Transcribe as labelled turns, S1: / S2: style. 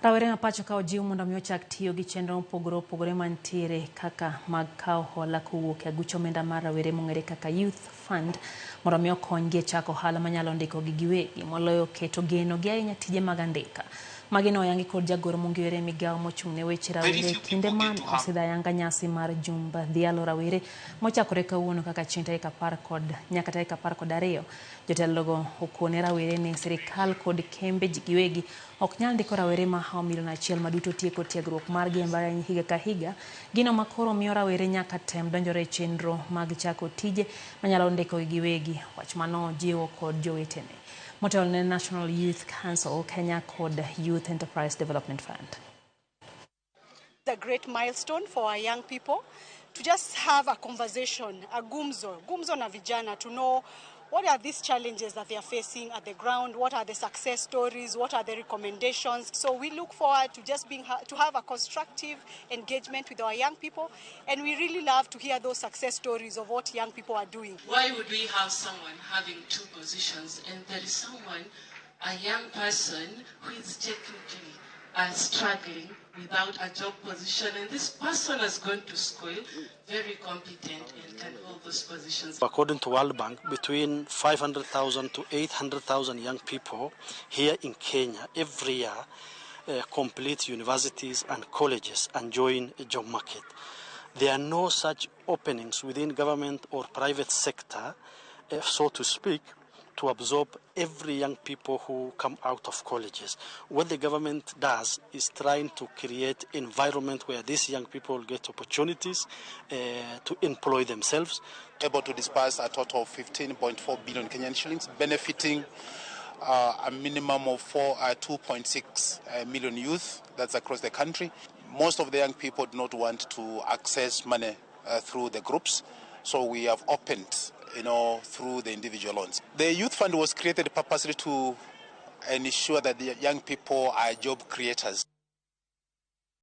S1: Rawere ma pacho ka ojiw mondo mi ochak tiyo gi chenro mopogore opogore mantiere kaka mag kawo hola kowuok e aguch omenda mar rawere mong'ere kaka Youth Fund mondo mi okonygi e chako ohala manyalo ndikogi giwegi moloyo keto geno gi ahinya tije mag andika. Magi ne oyangi kod jagoro mong'ere e migawo mochung' ne weche rawere kinde man osidho ayanga nyasi mar jumb dhialo rawere mochakore kawuono kaka chieng' tarik apar kod nyaka tarik apar kod ariyo. Jotelogo okone rawere ni sirikal kod kembe ji giwegi ok nyal ndiko rawere mahawo milion achiel maduto tieko tiegruok margi e mbalariany higa ka higa. Gino makoro miyo rawere nyaka tem donjore e chenro mag chako tije manyalo ndikogi giwegi. Wach mano jiwo kod jowetene. Motelo ne National Youth Council Kenya kod Youth Enterprise Development Fund.
S2: A great milestone for our young people to just have a conversation, a gumzo, gumzo na vijana, to know what are these challenges that they are facing at the ground, what are the success stories, what are the recommendations. So we look forward to just being to have a constructive engagement with our young people, and we really love to hear those success stories of what young people are doing.
S3: Why would we have someone having two positions and there is someone, a young person, who is technically struggling without a job position, and this person has gone to school, very competent, and can hold those positions?
S4: According to World Bank, between 500,000 to 800,000 young people here in Kenya every year complete universities and colleges and join a job market. There are no such openings within government or private sector, so to speak, to absorb every young people who come out of colleges. What the government does is trying to create environment where these young people get opportunities to employ themselves.
S5: Able to disburse a total of 15.4 billion Kenyan shillings, benefiting a minimum of 2.6 million youth that's across the country. Most of the young people do not want to access money through the groups, so we have opened, through the individual loans. The Youth Fund was created purposely to ensure that the young people are job creators.